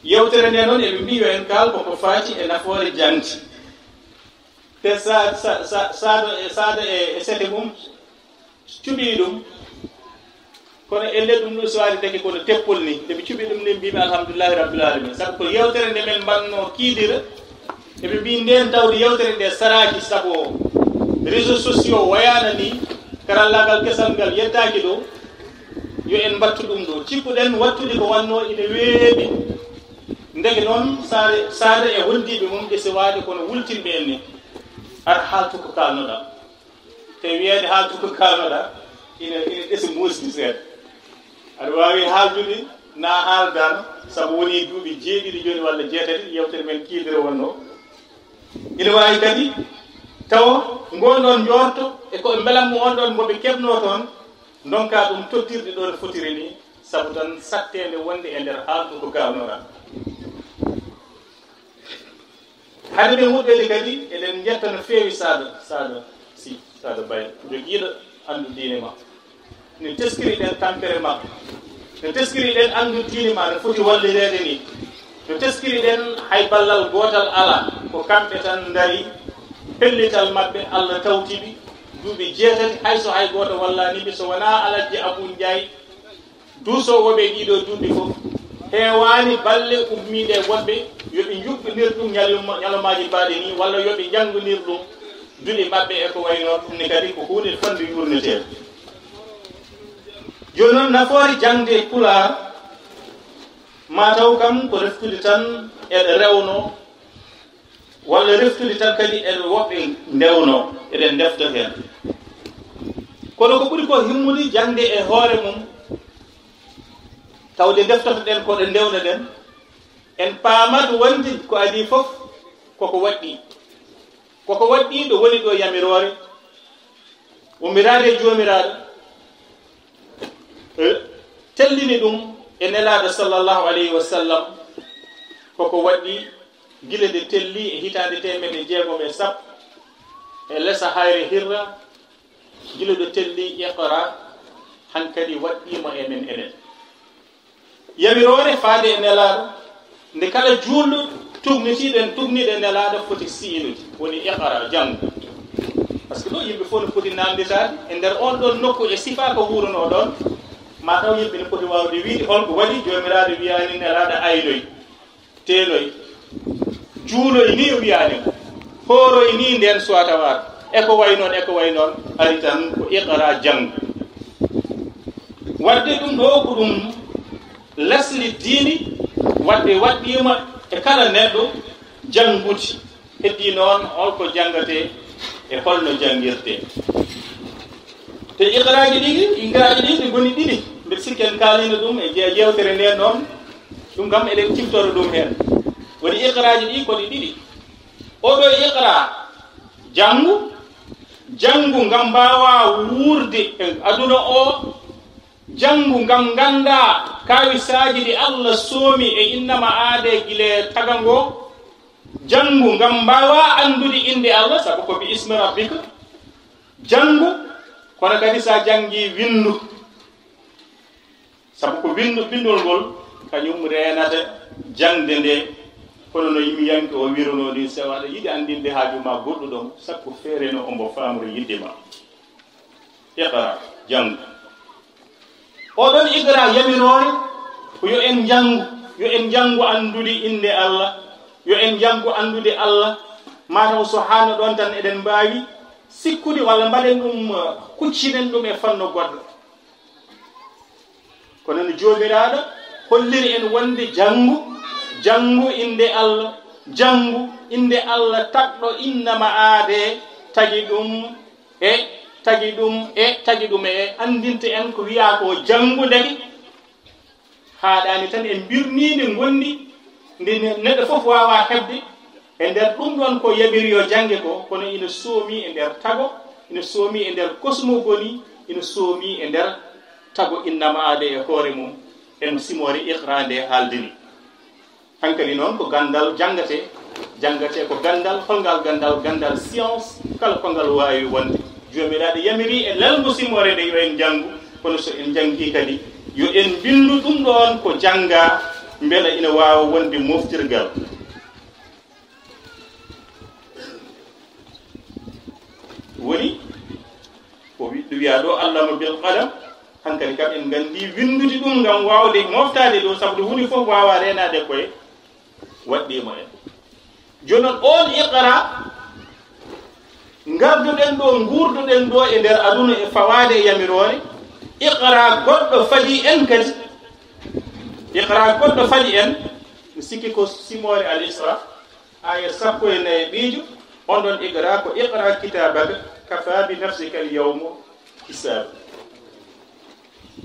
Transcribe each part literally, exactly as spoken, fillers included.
Yewtere nde noon, eɓe mbiyi yo en kaal koko faati e nafoore jaŋde. Te sa-, sa-, sa-, saado e, saado e, e sete mum, cuɓii ɗum. Kono elle ɗum ɗum so waɗi deke kono teppol ni. Nde ɓe cuɓii ɗum ni, mbiimi alhamdulillahi rabbil alamin. Sabu ko yewtere nde men mbanno kiidira. Eɓe mbiyi nden tawde yewtere nde saraaki sabu réseaux sociaux wayaana ni, karallaagal kesal ngal yettaaki ɗo. Yo en mbattu ɗum ɗo. Cikkuɗen wattude ko wanno ina weeɓi. Ndeke noon, saare, saare e wondiiɓe mum ɓe sewaade kono wultinɓe en ni. Ar haaltu ko kaalnoɗaa. Te wiyeede haaltu ko kaalnoɗaa, ina, ina ɗesi muusde seeɗa. Aɗa waawi haaldude, na haaldaano, sabu woni duuɓi jeeɗiɗi jooni walla jeetati, yewtere men kiidere wonno. Ina waawi kadi tawa ngoon ɗoon njoorto e ko mbelamma on ɗoon mbo ɓe keɓnoo toon, ndonka ɗum tottirde ɗo no fotiri ni, sabu tan satteende wonde e nder haaldu ko gaawnora. Hade men wuɗɗoyde kadi, eɗen njetta no feewi Saada, Saada, si, Saada Baye, jogiiɗo anndu diine ma. No teskiri ɗen tampere makko. No teskiri ɗen anndu diine ma, no foti wallireede ni. No teskiri ɗen hay ballal gootal alaa, ko kamɓe tan ndari, pellital maɓɓe, Allah tawti ɓe, duuɓi jeetati, hay so hay gooto wallaani ɓe, so wonaa Alajji Abuu Njaay, duusoowo ɓe ɗiɗo duuɓi fof, heewaani balle ummiiɗe e woɗɓe, yo ɓe njuɓɓinir ɗum ñalawma-, ñalawmaaji mbaaɗi nii, walla yo ɓe njannginir ɗum duɗe maɓɓe e ko wayi noon. Ɗum ne kadi ko huunde fotnde yuurneteede. Jooni noon, nafoore jaŋde Pulaar, ma taw kam ko reftude tan eɗe rewno, walla reftude tan kadi eɗen woɓɓe ndewno, eɗen ndefta heen. Kono ko ɓuri ko himmude jaŋde e hoore mum, tawde ndeftoto-ɗen ko ɗe ndewno-ɗen, en paamat wonde ko adii fof koko waɗɗii. Koko waɗɗii ɗo woni ɗo yamiroore, ummiraade e Joomiraaɗo, eh, tellini ɗum e Nelaaɗo sallallahu alayhi wa sallam, koko waɗɗii gila nde telli e hitaande teemedde jeegom e sappo e lesa hayre Hirra, gila ɗo telli Iqra, hankadi waɗɗiima e men enen. Yamiroore faade e Nelaaɗo, nde kala juulɗo tugnitiiɗo en, tugniiɗo e Nelaaɗo foti si'inude, woni Iqra, janngu. Par ce que ɗo yimɓe fof no poti naamnditaade e nder oon ɗoon nokku e sifaa ko wuuranoo ɗoon, ma taw yimɓe no poti waawde wiyde holko waɗi Joomiraaɗo wiyaani Nelaaɗo aynoy. Teeloy, juuloy ni o wiyaani mo, hooroy ni ndeen suwatawaar, e ko way noon, e ko way noon, ari tan ko iqra janngu. Waɗde ɗum ɗo ko ɗum lesli diini, waɗde waɗɗiima e kala neɗɗo janngude. Heddii noon holko janngatee e holno janngirtee. Te iqraaji ɗi, iqraaji ɗi, ɗi ngoni ɗiɗi. Mbeɗa sikki en kaaliino ɗum e je-, yewtere nden noon. Ɗum kam eɗen ciftora ɗum heen. Woni iqraaji ɗi ko ɗi ɗiɗi. Oɗo iqra, janngu, janngu ngam mbaawa wuurde e aduna o, janngu ngam ngannda kaawisaaji ɗi Allah soomi e innama aade gile taga ngo, janngu ngam mbaawa anndude innde Allah, sabu ko bi ismi rabbika, janngu, kono kadi sa janngi winndu. Sabu ko winndu, binndol ngol, kañum reenata jaŋde nde. Kono no yimiyanke o wironoo ni, so aɗa yiɗi anndinde haaju ma goɗɗo ɗon, sakko feere no ombo faamra yiɗde ma. Iqra, janngu. Oɗon iqra yamiroore ko yo en njanngu, yo en njanngu anndude innde Allah, yo en njanngu anndude Allah. Mataw so haano ɗon tan eɗen mbaawi sikkude walla mbaɗen ɗum, eh, kuccinen ɗum e fanno goɗɗo. Kono no Joomiraaɗo holliri en wonde janngu, janngu innde Allah, janngu innde Allah tagɗo innama aade, tagi ɗum e, tagi ɗum e, tagi ɗum e, anndinte en ko wiyaa ko janngu ndeke. Haaɗaani tan en mbirniinde ngonndi ndi ne-, neɗɗo fof waawaa heɓde e nder ɗum ɗoon ko yamiri yo jannge ko, kono ina soomi e nder tago, ina soomi e nder kosmogoni, ina soomi e nder tago innama aade e hoore mum, e no simoore iqra nde haaldini. Hankadi noon ko ganndal janngatee, janngatee ko ganndal, holngal ganndal? Ganndal science, kala ko ngal waawi wonde. Joomiraaɗo yamiri e lelngo simoore nde yo en njanngu, kono so en njanngii kadi, yo en mbinndu ɗum ɗoon ko janngaa, Mbela ina waawa wonde moftirgal. Woni ko wi-, ɗum wiyaa ɗo, allama bil qalam, hankadi kam en nganndi winndude ɗum ngam waawde moftaade ɗo, sabu ɗo huunde fof waawaa reenaade koye waɗɗiimo en. Jooni noon, oon iqra, ngarduɗen ɗo, nguurduɗen ɗo e nder aduna e fawaade e yamiroore, iqra goɗɗo fadi en kadi, iqra goɗɗo fadi en, mi sikki ko simoore Al Isra, aya sappo e nayi ɓiijo, on ɗon iqra ko iqra kitabaka, kafa bi nafsika al yawma hisaba.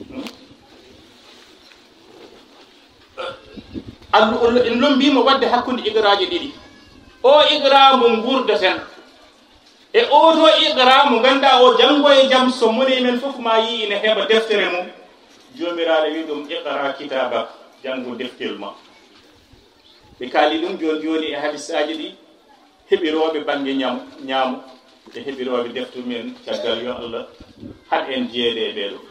Hmm? Allu-, en lombiima waɗde hakkunde iqraaji ɗiɗi. O iqra mo nguurdeten. E oo to iqra mo ngannduɗaa o janngo e jam so mone men fof ma yii ina heɓa deftere mum. Joomiraaɗo wi ɗum, iqra kitabak, janngo deftel ma. Ɓe kaali ɗum jooni jooni e hadisaaji ɗi, heɓirooɓe bannge ñam-, ñaamo, e heɓirooɓe deftu men caggal, yo Allah haɗ en jeyeede e ɓee ɗoo.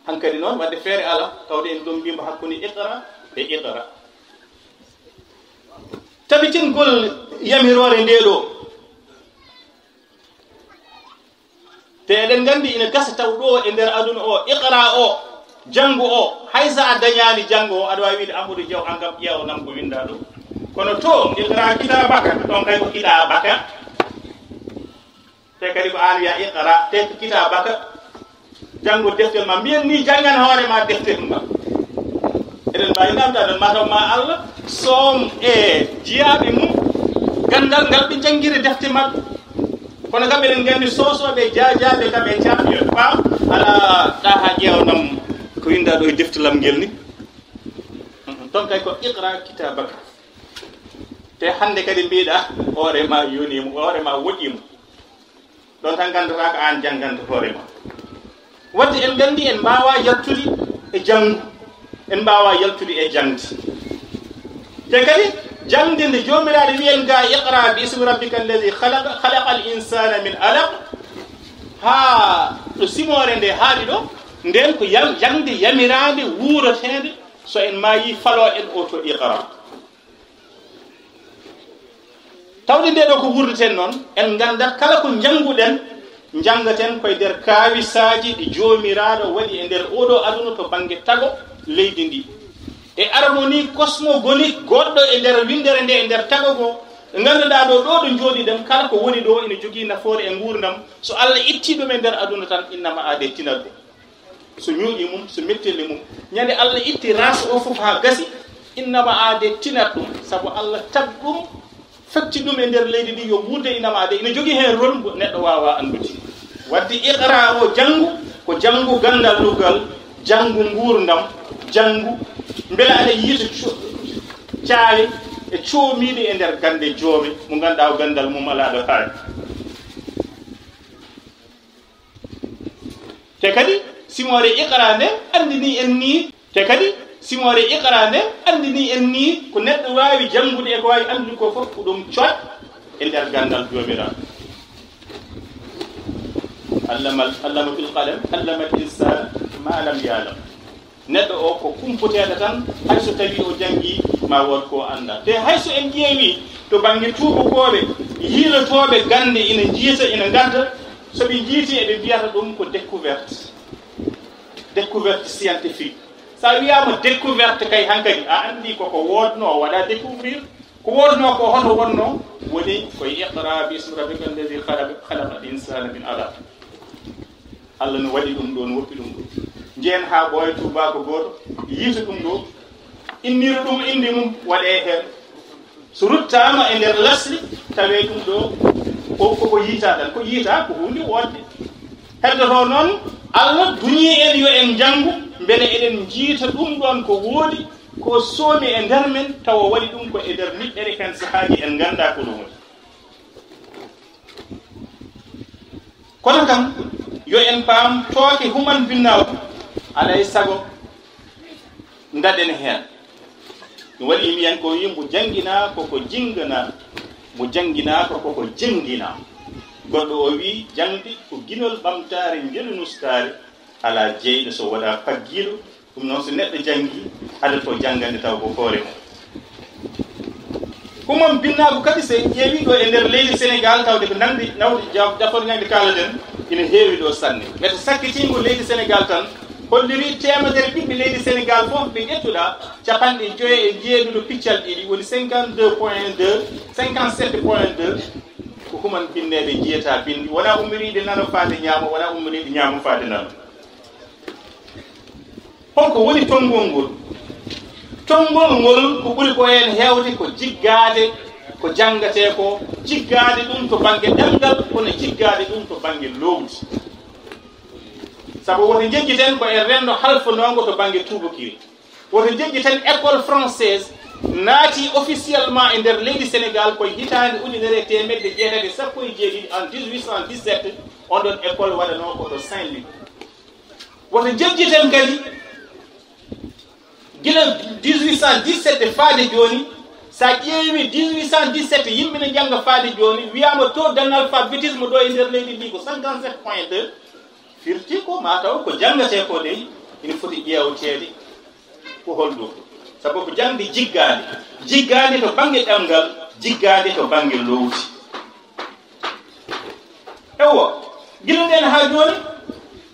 Hankadi noon, waɗde feere alaa, tawde en lombiima hakkunde iqra e iqra. Tabitingol yamiroore ndee ɗoo. Te eɗen nganndi ina gasa taw ɗo e nder aduna o, iqra o, janngu o, hay so a dañaani janngo o, aɗa waawi wiide, "Amadou Diaw, an kam ƴeewnam ko winndaa ɗo." Kono to, iqra kitabaka, ɗon kay ko kitabaka. Te kadi ko aan wiya iqra, te ko kitabaka. Janngo deftel ma. Mbiyen ni, janngan hoore ma deftel ma. Eɗen mbaawi namdaade, mataw ma Allah soom e jiyaaɓe mum ganndal ngal ɓe njanngiri defte maɓɓe. Kono kam eɗen nganndi soosooɓe jaajaaɓe kam e caambiyoɓe ɓaawo, alaa ɗaha ƴeewnam ko winndaa ɗo e defte lam ngel ni. Toon kay ko iqra kitabaka. Te hannde kadi mbiɗa hoore ma yoni mo, hoore ma woɗɗi mo. Ɗon tan nganndata ko aan jannganta hoore ma. Waɗde en nganndi en mbaawaa yaltude e janngu, en mbaawaa yaltude e jaŋde. Te kadi jaŋde nde Joomiraaɗo wiyen ga, "Iqra bi ismi rabbika alladi khalaqa, khalaqa al insana min alaq." Haa ɗo simoore nde haaɗi ɗo, nden ko yam-, jaŋde yamiraande wuuroteende, so en maayii faloo en o to iqra. Tawde nde ɗo ko wuurdeten noon, en nganndat kala ko njannguɗen, njanngaten koye nder kaawisaaji ɗi Joomiraaɗo waɗi e nder oɗo aduna to bannge tago leydi ndi. E harmonie cosmogonique goɗɗo e nder winndere nde, e nder tago ngo, ɓe ngannduɗaa ɗo, ɗo ɗo njooɗiɗen, kala ko woni ɗo ina jogii nafoore e nguurndam. So Allah itti ɗum e nder aduna tan, innama aade tinat ɗum. So ñuuƴi mum, so mettelli mum, ñande Allah itti race o fof haa gasi, innama aade tinat ɗum, sabu Allah tag ɗum, fetti ɗum e nder leydi ndi yo wuurde, innama aade ina jogii heen rôle mbo neɗɗo waawaa anndude. Waɗde iqra o janngu, ko janngu ganndal luggal, janngu nguurndam, janngu mbele aɗa yiita co-, caawe e coomiiɗe e nder gannde joome, mo ngannduɗaa o ganndal mum alaa ɗo haaɗi. Te kadi, simoore iqra nden anndini en ni, te kadi, simoore iqra nden anndini en ni, ko neɗɗo waawi janngude e ko waawi anndude ko fof, ko ɗum coy e nder ganndal Joomiraaɗo. Allama, allama bil qalam, allama al insana ma lam ya'lam. Neɗɗo o ko kumputeeɗo tan, hay so tawii o janngii, ma wood ko o anndaa. Te hay so en ƴeewii to bannge tuubakooɓe, yiilotooɓe gannde ina njiyta, ina ngadda, so ɓe njiiti eɓe mbiyata ɗum ko découverte, découverte scientifique. So a wiyaama découverte kay hankadi, a anndi koko woodnoo waɗa découvrir. Ko wonnoo ko, hono wonnoo? Woni ko iqra bi ismi rabbika alladi khalaq, khalaqa al insana min alaq. Allah no waɗi ɗum ɗo, no woppi ɗum ɗo. Njehen haa ɓooya tuubaako gooto, yiita ɗum ɗo, innira ɗum innde mum, waɗee heen. So ruttaama e nder lasli, tawee ɗum ɗo, ko, ko, ko yiitaa tan. Ko yiitaa ko huunde woodde. Heddotoo noon, Allah duñii en yo en njanngu, mbele eɗen njiita ɗum ɗoon ko woodi, ko soomi e nder men, tawa waɗi ɗum ko e nder niɓɓere, heen sahaaji en nganndaa ko ɗum woni. Kono kam, yo en paam tooke human binnaw, alaa e sago ndaɗen heen. Ɗum waɗi mbiyen ko wi mbo jannginaa koko jinngana, mbo jannginaaka koko jenngina. Goɗɗo o wi, jaŋde ko ginol ɓamtaare, njelu nustaare, alaa jeyɗo so wonaa paggiiɗo. Ɗum noon, so neɗɗo janngi, Hade ko janngande taw ko hoore mum. Ko mon binnaagu kadi, so en ƴeewi ɗo e nder leydi Senegaal, tawde ko nanndi nawdi jaf-, jafoore ñaŋde kaalaɗen, ina heewi ɗo sanne. Ngati sakkitingo leydi Senegaal tan, holliri teemedere ɓiɓɓe leydi Senegaal fof ɓe ƴettuɗa, capanɗe joyo e jeeɗiɗo piccal ɗiɗi, woni cinquante-deux point deux, cinquante-sept point deux, ko human binneeɓe jiyata binndi, wona ummiriiɓe nano faade ñaamo, wona ummiriiɓe ñaamo faade nano. Holko woni tonngol ngol? Tonngol ngol ko ɓuri ko heen heewde ko jiggaade ko janngatee ko, jiggaade ɗum to bannge ɗemngal, kono jiggaade ɗum to bannge loowdi. Sabu woto njejjiten ko e renndo halfanoongo to bannge tuubakiri. Woto njejjiten école française naati officiellement e nder leydi Sénégal ko e hitaande ujunere e teemedde jeetati e sappo e jeeɗiɗi, en dix-huit cent dix-sept, on ɗon école waɗanoo ko to Saint-Louis. Woto njejjiten kadi, gila dix-huit cent dix-sept faade jooni, so a ƴeewi dix-huit cent dix-sept yimɓe ne njannga faade jooni, wiyaama taux d'analphabétisme ɗo e nder leydi ndi ko cinquante-sept point deux, firti ko mataw ko janngatee ko dey ina foti ƴeewteede. Ko holɗum? Sabu ko jaŋde jiggaande, jiggaande to bannge ɗemngal, jiggaande to bannge loowdi. Ewa, gila ndeen haa jooni,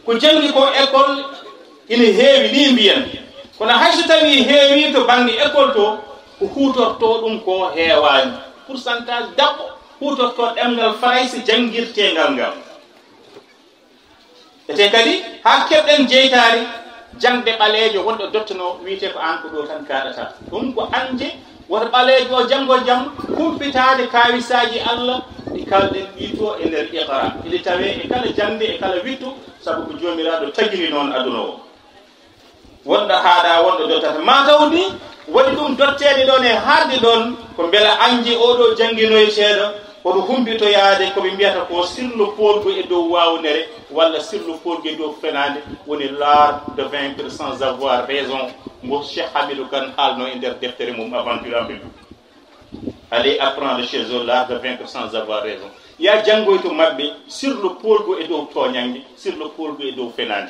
ko janngi ko école ina heewi, ni mbiyen. Kono hay so tawii heewi to bannge école to, ko huutortoo ɗum ko heewaani. Pourcentage daɓɓo huutortoo ɗemngal Farayse janngirteengal ngal. Ete kadi, haa keɓɗen jeytaari jaŋde ɓaleejo wonɗo dottanoo, wiyetee ko aan ko ɗo tan kaaɗata. Ɗum ko anje, woto ɓaleejo o janngo jam humpitaade kaawisaaji Allah ɗi kaalɗen ɗii to e nder Iqra. Iɗi tawee e kala jaŋde, e kala wiɗto, sabu ko Joomiraaɗo tagiri noon aduna o. Wonɗo haaɗa, wonɗo dottata. Mataw ni waɗi ɗum dotteede ɗoon e haaɗde ɗoon, ko mbela anje oɗo jannginoyeteeɗo, hoto humpitoyaade ko ɓe mbiyata ko sur le poolgu e dow waawnere, walla sur le poolgu e dow fenaande, woni l'art de vaincre sans avoir raison, mbo Cheikh Hamidou Kane haalno e nder deftere mum Aventure en Bible. Allez apprendre chez eux l'art de vaincre sans avoir raison. Ya janngoy to maɓɓe sur le poolgu e dow tooñannge, sur le poolgu e dow fenaande.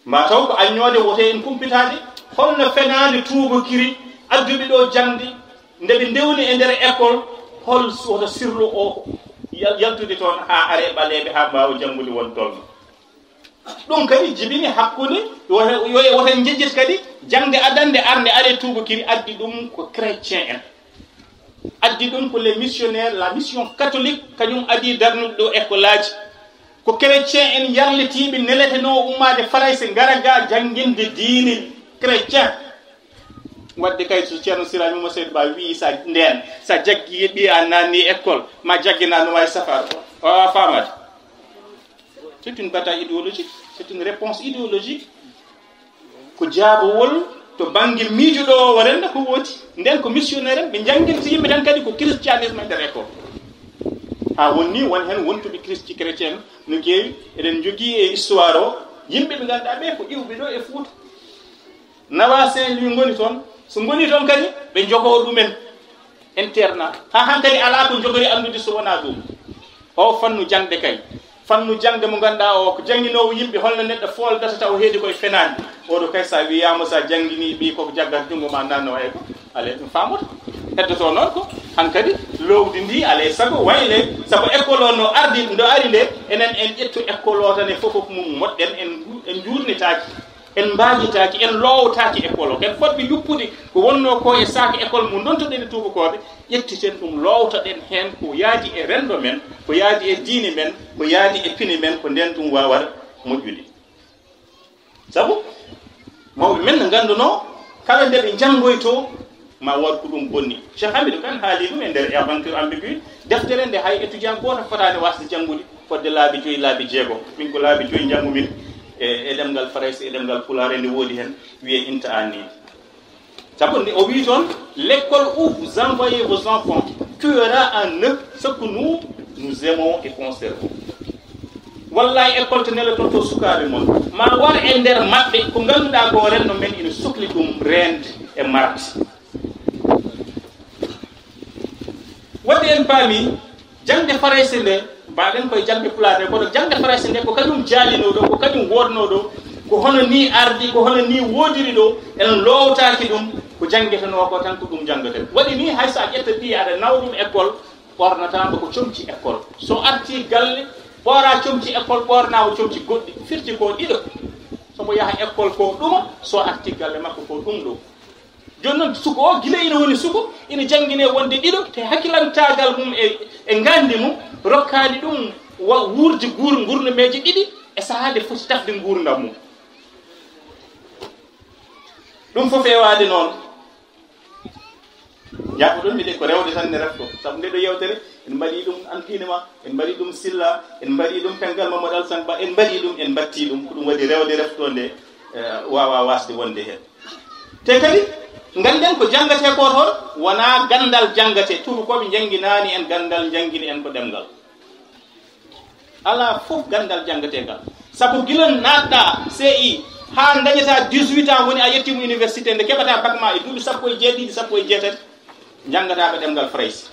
Ma taw ko aññoode woto en kumpitaade, holno fenaande tuubakiri adduɓe ɗo jaŋde, nde ɓe ndewni e nder école, hol woto sirlu o yal-, yaltude toon haa are ɓaleeɓe haa mbaawa janngude won tolno. Ɗum kadi jibini hakkunde, woto, yo, woto en njejjit kadi jaŋde adannde arnde are tuubakiri addi ɗum ko chrétien en. Addi ɗum ko les missionnaires, la mission catholique, kañum adii darnude ɗo école aji. Ko chrétien en yarlitiiɓe neletenoo ummaade Farayse ngara ga jannginde diine chrétien. Wadde kay so Ceerno Siraj Mouhamed Seydi Ba wii sa ndeen, sa jaggi ɓiya naanni école, ma jaggina no waawi safaar o. Waawaa faamaade. C'est une bataille idéologique, c'est une réponse idéologique. Ko jaabawol to bannge miijo ɗo o renndo ko woodi. Nden ko missionnaire en, ɓe njannginta yimɓe tan kadi ko christianisme e nder école. Haa wonni won heen wontuɓe Christi chrétien no keewi. Eɗen njogii e histoire o yimɓe ɓe ngannduɗaa ɓe ko iwɓe ɗo e Fuuta. Nawa Saint-Louis ngoni toon. So ngoni toon kadi, ɓe njogoo ɗumen internat. Haa hankadi alaa ko njogori anndude so wonaa ɗum. O fannu jaŋde kay. Fannu jaŋde mo ngannduɗaa o ko jannginoowo yimɓe, holno neɗɗo fooldata taw heedi koye fenaande. Oɗo kay so a wiyaama so a jannginii ɓiy koko jaggata junngo ma nanno e ko, alaa ɗum faamoto. Heddoto noon ko hankadi lowdi ndi alaa e sago wayle, sabu école o no ardi, ndo ari nde, enen en ƴettu école o tan e fof fof mum moɗɗen, en, en njuurnitaaki. En mbaajitaaki, en loowtaaki école o. Ken fotɓe yuppude ko wonnoo ko e saak école mum, ndontoɗen e tuubakooɓe, ƴettiten ɗum, loowtoɗen heen ko yaadi e renndo men, ko yaadi e diine men, ko yaadi e pine men, ko ndeen ɗum waawata moƴƴude. Sabu mawɓe men no nganndunoo, kala nde ɓe njanngoytoo, ma waɗ ko ɗum bonni. Cheikh Hamidou Kane haali ɗum e nder Aventure ambiguë, deftere nde hay étudiant gooto fotaani waasde janngude fodde laabi joyi, laabi jeego. Min ko laabi joyi njanngu min e, e ɗemngal Farayse, e ɗemngal Pulaar, e nde woodi heen, wiyee Inta Anni. Sabu nde o wii toon, l'école où vous envoyez vos enfants tuera en eux ce que nous, nous aimons et conservons. Wallahi, école to neleton to sukaaɓe mon, ma war e nder maɓɓe ko ngannduɗaa ko renndo men ina sukli ɗum reende e marde. Waɗde en paami, jaŋde Farayse nde, mbaɗen koye jaŋde Pulaar nde, kono jaŋde Farayse nde ko kañum jaalinoo ɗo, ko kañum woodnoo ɗo, Ko hono nii ardi, ko hono nii woodiri ɗo, en loowtaaki ɗum, ko janngetenoo ko tan ko ɗum janngetee. Waɗi nii, hay so a ƴetta ɓiya aɗa nawa ɗum école, ɓornataama ko comci école. So artii galle, ɓoora comci école, ɓoornaama comci goɗɗi, firti ko ɗiɗo. So mo yaha école ko ɗuma, so artii galle makko ko ɗum ɗo. Jooni noon, suko o, gila ina woni suko, ina janngine wonde ɗiɗo, te hakilantaagal mum e, e ngaandi mum rokkaani ɗum wa-, wuurde guur-, nguurnumeeje ɗiɗi e sahaa nde foti tafde nguurndam mum. Ɗum fof feewaade noon. Jaafoɗon mi de ko rewde tan ne refto. Sabu nde ɗo yewtere, en mbaɗi ɗum Antiine Ma, en mbaɗi ɗum Silla, en mbaɗi ɗum Penngal Mamadou Alassane Ba, en mbaɗi ɗum, en mbattii ɗum. Ko ɗum waɗi rewde refto nde, eh, waawaa waasde wonde heen. Te kadi, ngannden ko janngatee ko toon, wonaa ganndal janngatee. Tuubakooɓe njannginaani en ganndal, njanngini en ko ɗemngal. Alaa fof ganndal janngateegal. Sabu gila naatɗaa C I, haa ndañataa dix-huit ans, woni a yettiima université, nde keɓataa bac ma e duuɓi sappo e jeeɗiɗi, sappo e jeetati, njanngataa ko ɗemngal Farayse.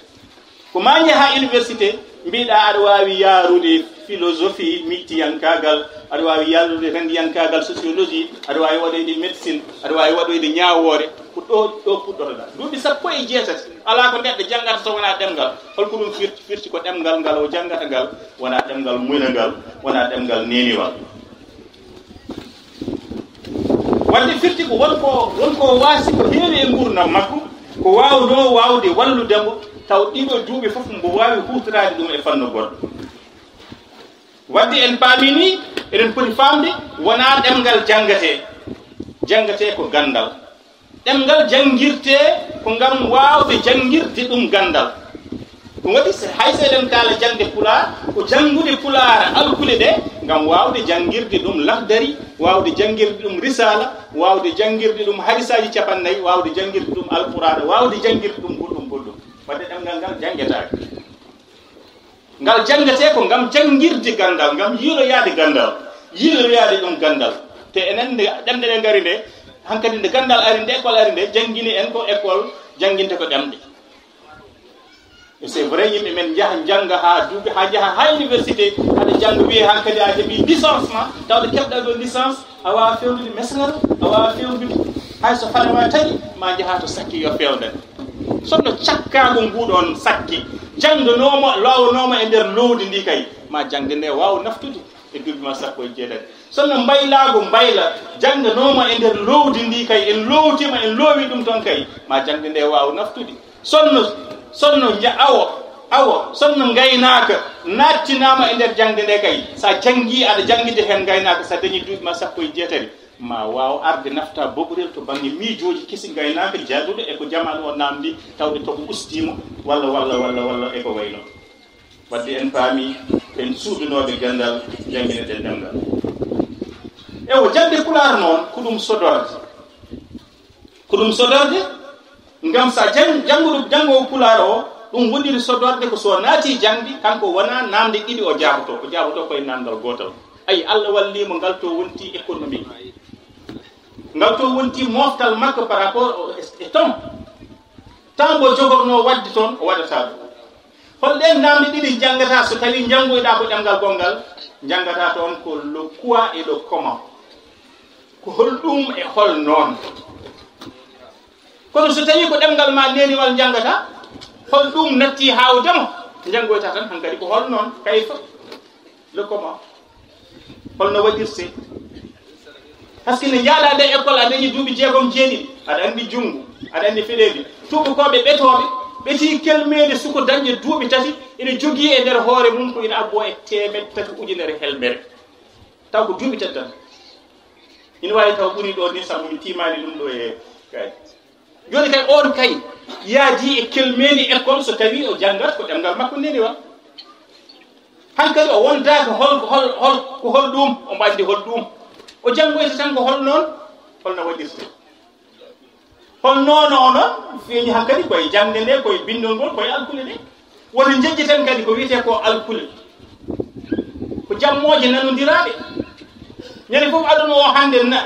Ko maa njahaa université, mbiɗaa aɗa waawi yaarude philosophie, miijtiyankaagal, aɗa waawi yaarude renndiyankaagal, sociologie, aɗa waawi waɗoyde médecine, aɗa waawi waɗoyde ñaawoore, ko ɗo, ɗo puɗɗotoɗaa. Duuɓi sappo e jeetati, alaa ko neɗɗo janngata so wonaa ɗemngal. Holko ɗum firti? Firti ko ɗemngal ngal o janngata ngal, wonaa ɗemngal muynangal, wonaa ɗemngal neeniwal. Wadde firti ko won ko, won ko waasi ko heewi e nguurndam makko, ko waawnoo waawde wallude mo, taw ɗiɗo duuɓi fof mbo waawi huutoraade ɗum e fannu goɗɗo. Wadde en paami ni, eɗen poti faamde, wonaa ɗemngal janngatee. Janngatee ko ganndal. Ɗemngal janngirtee ko ngam waawde janngirde ɗum ganndal. Ɗum waɗi, so, hay so eɗen kaala jaŋde Pulaar, ko janngude Pulaar alkule ɗe, ngam waawde janngirde ɗum Lahdari, waawde janngirde ɗum Risaala, waawde janngirde ɗum Hadisaaji cappannayi, waawde janngirde ɗum Alqur'aana, waawde janngirde ɗum goɗɗum goɗɗum. Wadde ɗemngal ngal janngetaake. Ngal janngetee ko ngam janngirde ganndal, ngam yiiloyaade ganndal, yiiloyaade ɗum ganndal. Te enen nde ɗemɗe ɗe ngari nde, hankadi nde ganndal ari nde, école ari nde, janngini en ko école jannginte ko ɗemɗe. Et c'est vrai, yimɓe men njaha njannga haa duuɓi, haa njaha haa université, aɗa jannga wiyee hankadi a heɓii licence ma, tawde keɓɗa ɗo licence, a waawaa feewnude mesngal, a waawaa feewnude hay so fale ma taƴi, ma njaha to sakki yo feewndane. Sinno cakkaagu nguɗon sakki jannganooma, laawanooma e nder loowdi ndi kay, ma jaŋde nde waaw naftude e duuɓi ma sappo e jeetati. Sinno mbaylaagu mbayla jannganooma e nder loowdi ndi kay, en loowtiima, en loowi ɗum toon kay, ma jaŋde nde waaw naftude. Sinno, sinno ña-, awo, awo, sinno ngaynaaka naattinaama e nder jaŋde nde kay, so a janngii, aɗa jannginde heen ngaynaaka, so a dañii duuɓi ma sappo e jeetati, ma waaw arde nafta boɓrel to bannge miijooji kesi ngaynaaka, jaaduɗo e ko jamaanu o naamndi, tawde toɓo ustiima, walla, walla, walla, walla e ko wayi noon. Wadde en paami, en suuɗunooɓe ganndal, jannginen ɗen ɗemngal. Ewo, jaŋde Pulaar noon, ko ɗum sodorde. Ko ɗum sodorde, ngam so a jang-, jannguɗo, janngoowo Pulaar o, ɗum woniri sodorde ko so o naatii jaŋde, kanko wonaa naamnde ɗiɗi o jaabotoo, o jaabotoo koye naamndal gootal. Ayi, Allah wallii mo ngal to wonti économique. Ngal to wonti moftal makko par rapport au, e, e temps. Temps mbo jogornoo waɗde toon, o waɗataa ɗum. Hol ɗeen naamnde ɗiɗi njanngataa so tawii njanngoyɗaa ko ɗemngal gonngal? Njanngataa toon ko le quoi et le comment. Ko hol ɗum e hol noon. Kono so tawii ko ɗemngal ma neeniwal njanngataa, hol ɗum natti haawde mo? Njanngoytaa tan hankadi ko hol noon, kayfa, le comment. Holno waɗirtee? Par ce que nde njahɗaa nde école, a dañi duuɓi jeegom, jeeɗiɗi, aɗa anndi junngu, aɗa anndi feɗeeli. Tuubakooɓe ɓetooɓe, ɓetii kelmeeli suko dañde duuɓi tati, ina jogii e nder hoore mum ko ina abboo e teemedde tati ujunere helmere. Taw ko duuɓi tati tan. Ina waawi taw ɓuri ɗo ni, sabu mi tiimaani ɗum ɗo e kay. Jooni kay, oon kay yaajii e kelmeeli école so tawii o janngat ko ɗemngal makko neeniwal. Hankadi o wondaaka hol, hol, hol, ko hol ɗum, omo anndi hol ɗum. O janngoyta tan ko hol noon, holno waɗirtee. Hol noon o noon feeñi hankadi koye jaŋde nde, koye binndol ngol, koye alkule ɗe. Woni njejjiten kadi ko wiyetee ko alkule. Ko jammooje nanondiraaɗe. Ñande fof aduna o hannde na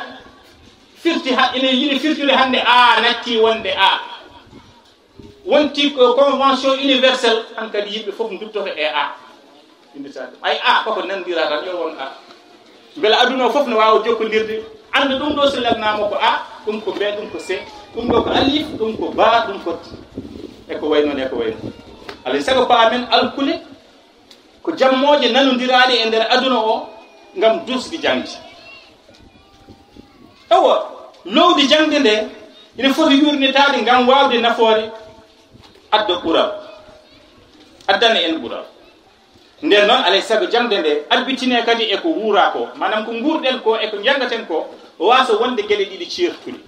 firti ha, ene yiɗi firtude hannde A natti wonde A. Wonti ko convention universelle, hankadi yimɓe fof nduttoto e A. Winndata ɗum. Ay A koko nanndira tan yo won A. Mbele aduna o fof no waawa jokkondirde, annda ɗum ɗo so lelnaama ko A, ɗum ko B, ɗum ko C, ɗum ɗo ko alif, ɗum ko ba, ɗum ko e ko wayi noon, e ko wayi noon. Alay sago paamen alkule ko jammooje nanondiraaɗe e nder aduna o ngam dusde jaŋde. Awa, loowdi jaŋde nde ina foti yuurnitaade ngam waawde nafoore adda ɓural, addana en ɓural. Nden noon, alay sago jaŋde nde abbitine kadi e ko wuuraa ko, maanaam ko nguurɗen ko e ko njanngaten ko, waasa wonde geɗe ɗiɗi ceertuɗe.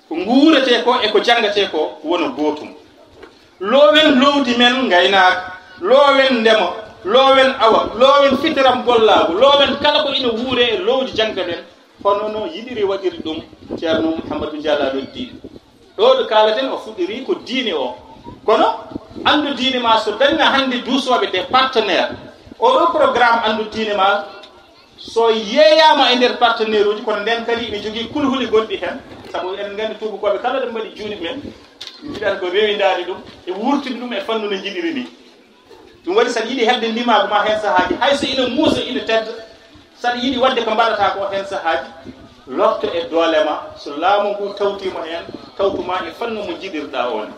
Ko nguuretee ko e ko janngatee ko wona gootum. Loowen loowdi men ngaynaaka, loowen ndema, loowen awa, loowen fitiram gollaagu, loowen kala ko ina wuuree e loowdi jaŋde men, hono no yiɗiri waɗiri ɗum Ceerno Mouhamadou Jalaaluddin. Ɗo ɗo kaalaten o fuɗɗiri ko diine o. Kono anndu diine ma so dañna hannde duusooɓe des partenaires, oɗo programme anndu diine ma so yeeyaama e nder partenaire uji, kono nden kadi ina jogii kulhuli gonɗi heen, sabu eɗen nganndi tuubakooɓe kala ɗo mbaɗi juuɗe men, mbiɗan ko rewindaade ɗum e wuurtude ɗum e fannu no njiɗiri ni. Ɗum waɗi saɗa yiɗi heɓde ndimaagu ma heen sahaaji, hay so ina muusa, ina tedda, saɗa yiɗi waɗde ko mbaɗata ko heen sahaaji, lorto e doole ma, so laamu ngu tawtiima heen, tawtuma e fannu mo njiɗirɗa on.